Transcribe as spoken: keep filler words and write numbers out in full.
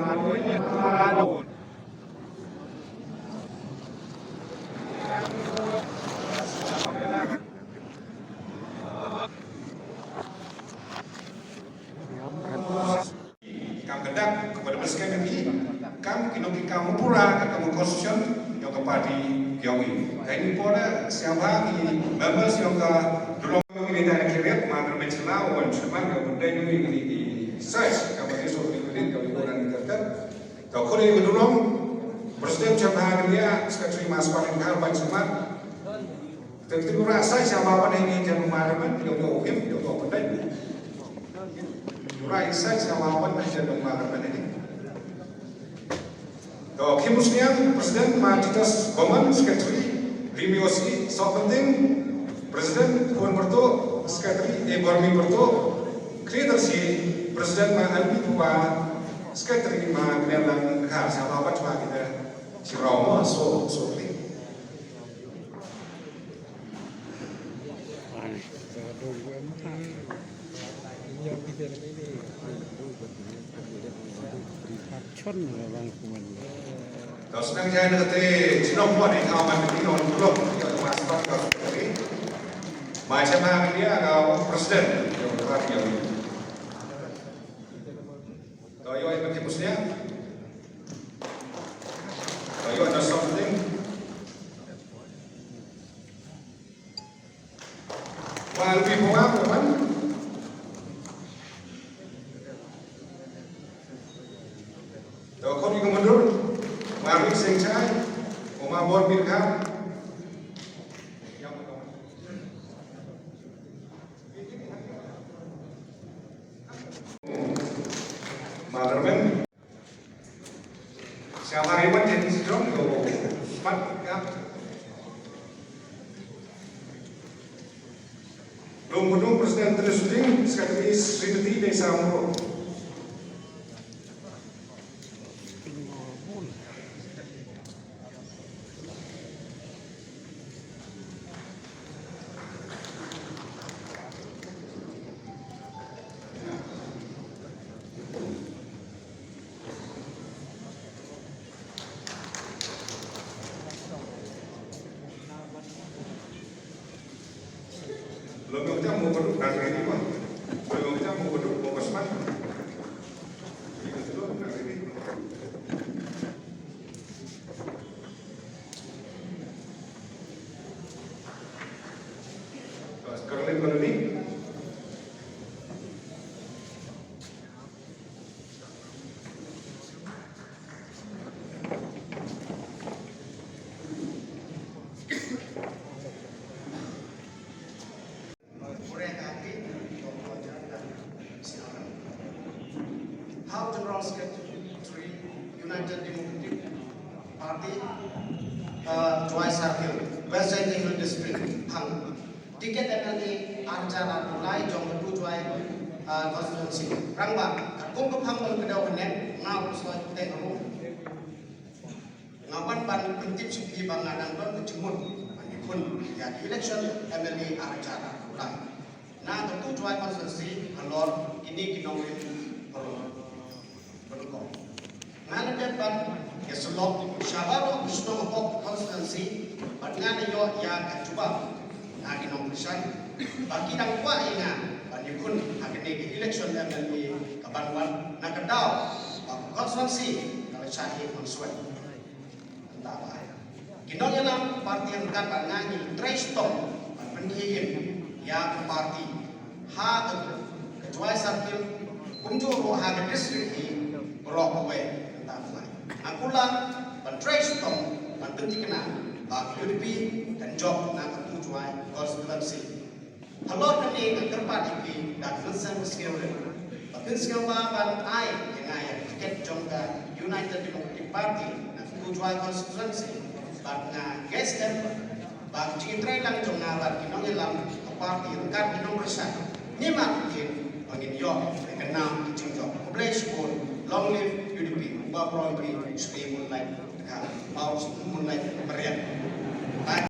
Kam ka dak kaba da skhem ïa phi, kam ki nongkitkam pura ka kam constitution jong ka party jong i. Ka ini por sngewbha ki members jong ka Dulong, ki nongkitkam ki rep ma ka Rmen Shylla wan shylla ka bynta jong i ki search kaba ki so ki rit kaba ki orang ni terter. Ka khun i ka Dulong, President sngewbha ki ria, Secretary ma spa ni ka ban shylla. Te ki ura sa sha ma ban ni jan ma ban ni jan ma him jan ma ban ni. Ura sa sha ma ban ni jan ma ban ni. To Khim Musliang, President ma Titus Bowman, Secretary Rimi Osi, Sokbending, President Phun Berto, Secretary E Bormi Berto, Creator si President ma Almi Pupa, Secretary ma Knerlang Khar, sha ma ban chwa kita. Sirau ma so so kli. Chon la bang kuman. Kau senang jai na kate chinong mo ni kau man ni on blok. Kau mas pat kau sekali. Macam apa dia kau presiden? Kau rapi kau. Kau yo ikut timusnya. Kau yo ada something. Wah, lebih buang, bukan? Tau kau ni komandur, mari sing chai, oma bor birka. Malermen. Siapa hewan jadi sidrong yo pat ya. Lung Gunung President Terus Ding, Sekretaris Srimati Desa Muro. Lo ngi jam mo baduk dang ini mah. Lo ngi jam mo baduk mo basman. Ini betul dang ini. Kerlin kerlin. How General Secretary United Democratic Party, uh, Jowai Circle, West Jaintia Hills District, phang. Ticket M L A ar hajar arphew lai jong ka tu Jowai, uh, constituency. Rangbah, katkum ka phang ban ka dei u Hynmen, nga u Soi Teng Harum. Nga wan ban pyntip sha phi ba nga dang don ka jingmut ban ïakhun ïa ka election M L A ar hajar arphew lai. Na ka tu Jowai constituency halor kine ki nongrim baroh. Nga la dep ban ïasyllok sha baroh ki shnong hapoh constituency bad nga la ïoh ïa ka jubab na ki nongkyrshan ba ki dang kwah ïa nga ban ïakhun ha kane ka election M L A ka ban wan na ka daw ba ka constituency ka la shah ïa ka nongsuh. Nta ba ki nongïalam party ryngkat bad nga ngi trei shitom ban pynkhie im ïa ka party ha ka Jowai Circle kumjuh ruh ha ka district hi baroh kawei. Nta ba nga kular ban trei shitom ban pynthikna ba ka U D P kan jop na ka tu Jowai constituency. Halor kane nga kyrpad ïa phi da ka mynsiem ka sngewrit ba phin sngewbha ban ai ïa nga ïa ka tiket jong ka United Democratic Party na ka tu Jowai constituency bad nga ngeit skhem ba ka jingïatreilang jong nga bad ki nongïalam ka party ryngkat ki nongkyrshan ngim at ngin ba ngin ïoh ïa ka nam ka jingjop. Khublei shibun. Long live U D P. Uba Primary Shri Moonlight Dkhar. Bad Shri Moonlight Mariang.